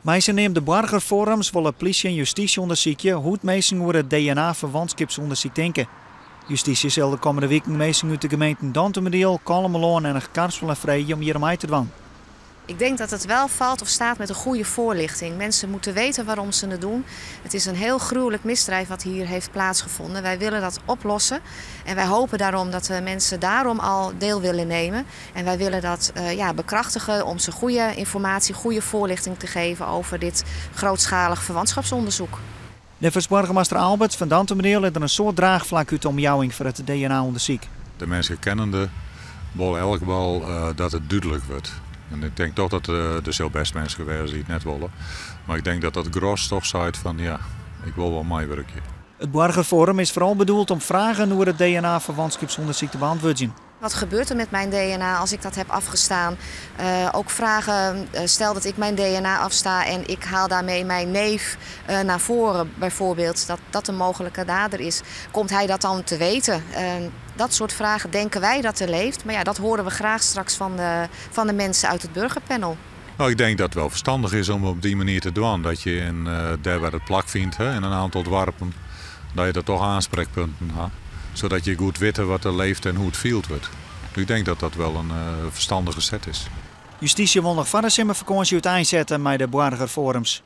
Mei saneamde boargerforums wolle plysje en justysje ûndersykje hoe't minsken oer it DNA-ferwantskipsûndersyk tinke. Justysje sil de kommende wiken minsken út de gemeenten Dantumadiel, Kollumerlân en Achtkarspelen freegje om hjir oan mei te dwaan. Ik denk dat het wel valt of staat met een goede voorlichting. Mensen moeten weten waarom ze het doen. Het is een heel gruwelijk misdrijf wat hier heeft plaatsgevonden. Wij willen dat oplossen en wij hopen daarom dat de mensen daarom al deel willen nemen. En wij willen dat ja, bekrachtigen om ze goede informatie, goede voorlichting te geven over dit grootschalig verwantschapsonderzoek. Neffens boargemaster Aalberts fan Dantumadiel is der in soad draachflak út de omjouwing foar it DNA-ûndersyk. De minsken kennende wol elk wol dat it dúdlik wurdt. En ik tink dochs dat der sil bêst minsken wêze dy't it net wolle. Mar ik tink dat dat gros dochs seit fan ja, ik wol wol meiwurkje. It boargerfoarum is foaral bedoeld om fragen oer it DNA-ferwantskipsûndersyk te beäntwurdzjen. Wat gebeurt er met mijn DNA als ik dat heb afgestaan? Ook vragen, stel dat ik mijn DNA afsta en ik haal daarmee mijn neef naar voren, bijvoorbeeld, dat dat een mogelijke dader is. Komt hij dat dan te weten? Dat soort vragen denken wij dat er leeft. Maar ja, dat horen we graag straks van de mensen uit het burgerpanel. Nou, ik denk dat het wel ferstannich is om op dy manier te dwaan. Dat je dêr wêr't it plakfynt, hè, yn in oantal doarpen, dat je der dochs oansprekpunten ha. Sadat je goed witte wat der libbet en hoe't it field wurdt. Ik tink dat dat wol in ferstannige set is. Justysje wol noch foar de simmerfakânsje úteinsette mei de boargerforums.